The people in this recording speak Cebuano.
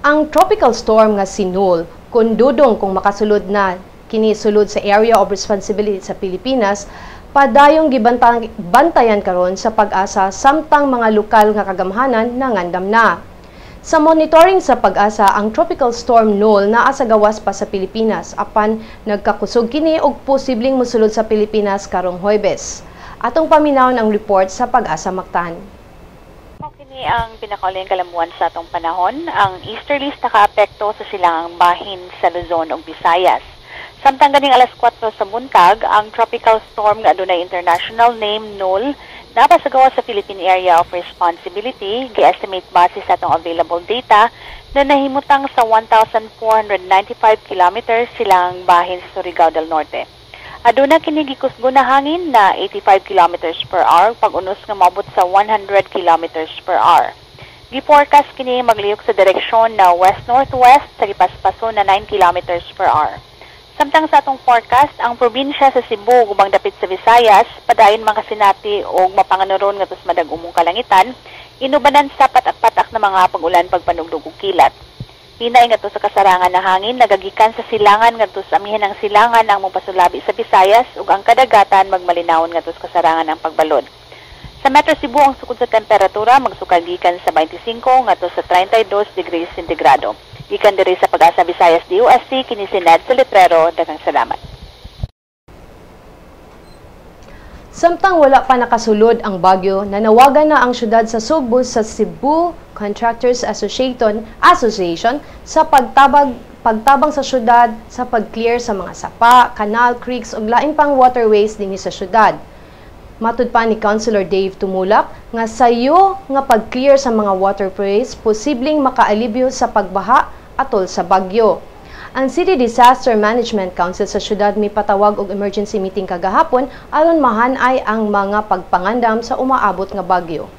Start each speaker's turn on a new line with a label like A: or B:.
A: Ang tropical storm nga si Noul, kung dudong kung makasulod na kini sulod sa area of responsibility sa Pilipinas, padayong gibantayan karon sa PAGASA samtang mga lokal nga kagamhanan nangandam na. Sa monitoring sa PAGASA, ang tropical storm Noul naa sa gawas pa sa Pilipinas apan nagkakusog kini og posibleng mosulod sa Pilipinas karong Huwebes. Atong paminawon ang report sa PAGASA Mactan.
B: Mao kini ang pinakaulahing kalambuan sa atong panahon. Ang easterlies nakaapekto sa silangang bahin sa Luzon ug Visayas. Samtang ganing alas 4 sa buntag, ang tropical storm nga adunay international name Noul naa pa sa gawas sa Philippine Area of Responsibility, gi-estimate base sa atong available data na nahimutang sa 1,495 kilometers silangang bahin sa Surigao del Norte. Aduna kini gikusgon na hangin na 85 kilometers per hour, pag-unos nga moabot sa 100 kilometers per hour. Gi-forecast kini maglihok sa direksyon na west-northwest sa gipaspason na 9 kilometers per hour. Samtang sa atong forecast, ang probinsya sa Cebu ubang dapit sa Visayas, padayon makasinati og mapanganuron ngadto sa madag-umong kalangitan, inubanan sa patak-patak na mga pag-ulan, pagpanugdog ug kilat. Hinay ngadto sa kasarangan na hangin nagagikan sa silangan ngadto sa amihanang silangan ang mopasulabi sa Visayas ug ang kadagatan magmalinawon ngadto sa kasarangan ang pagbalod. Sa Metro Cebu, ang sukod sa temperatura magsukal gikan sa 25 ngadto sa 32 degrees sentigrado. Gikan diri sa PAGASA Visayas DOST, kini si Ned Letrero. Daghang salamat.
A: Samtang wala pa nakasulod ang bagyo, nanawagan na ang syudad sa Sugbo sa Cebu Contractors Association sa pagtabang sa syudad sa pag-clear sa mga sapa, kanal, creeks ug lain pang waterways dinhi sa syudad. Matud pa ni Councilor Dave Tumulak nga sayo nga pag-clear sa mga waterways posibleng makaalibyo sa pagbaha atol sa bagyo. Ang City Disaster Management Council sa syudad mipatawag og emergency meeting kagahapon aron mahanay ang mga pagpangandam sa umaabot nga bagyo.